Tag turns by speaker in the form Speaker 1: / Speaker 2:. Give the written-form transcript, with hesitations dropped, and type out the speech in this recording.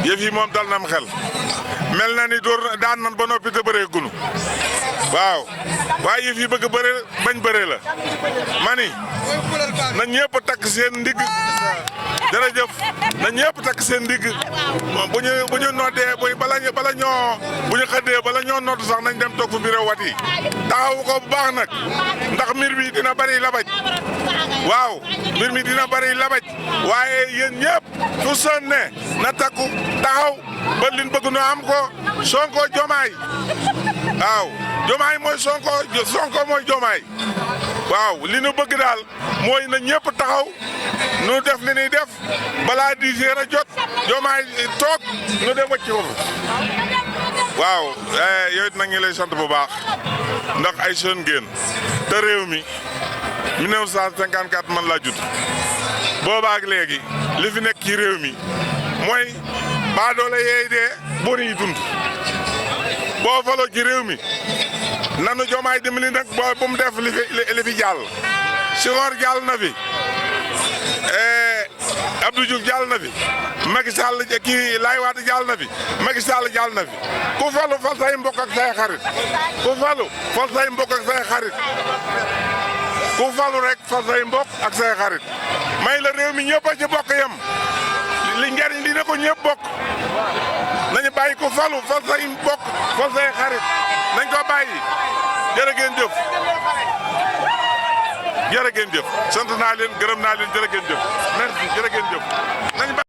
Speaker 1: yëf yi moom dal na am xel mel na ni door daan nan ba noppi te bëree gunu waaw waaye yëf yi bëgg bëre bañ bëre la mani na ñëpp takk seen ndigg jërëjëf na ñëpp takk seen ndigg bu ñu noddee bala ñoo bu ñu xëddee bala ñoo nodd sax nañ dem toog fu bureau wat yi taxawu ko bu baax nag ndax mbir mi dina bari labaj waaw mbir mi dina bari labaj waaye yéen ñëpp fu sonne na takku taxaw ba liñ bëgg nu am ko Sonko Jomaay waaw Jomaay mooy Sonko mooy Jomaay waaw li nu bëgg daal mooy na ñëpp taxaw nu def li ñuy def balaa 10 heures a jot Jomaay toog nu dem wàcc ko waaw yow it nag ñu lay sant bu baax ndax ay jeune ngeen te réew mi 1954 man laa judd boobaak léegi li fi nekk ci réew mi mooy baadoole yeey dee bon yi dund boo faloo ci réew mi nanu Jomaay dimbali nag bu mu def li fi jàll Senghor jàll na fi Abdou Diouf jàll na fi Macky Sall kii Laye Wade jàll na fi Macky Sall jàll na fi ku falu fal say mbokk ak say xarit ku falu fal say mbokk ak say xarit ku falu rek fal say mbokk ak say xarit may la réew mi ñëpp a ci bokk yem li njariñ li ne ko ñëpp bokk nañu bàyyi ku falu fal say mbokk fal say xarit nañ ko bàyyi jërë ngeen jëf jërë ngeen jëf sant naa leen gërëm naa leen jërë ngeen jëf merci jërë ngeen jëf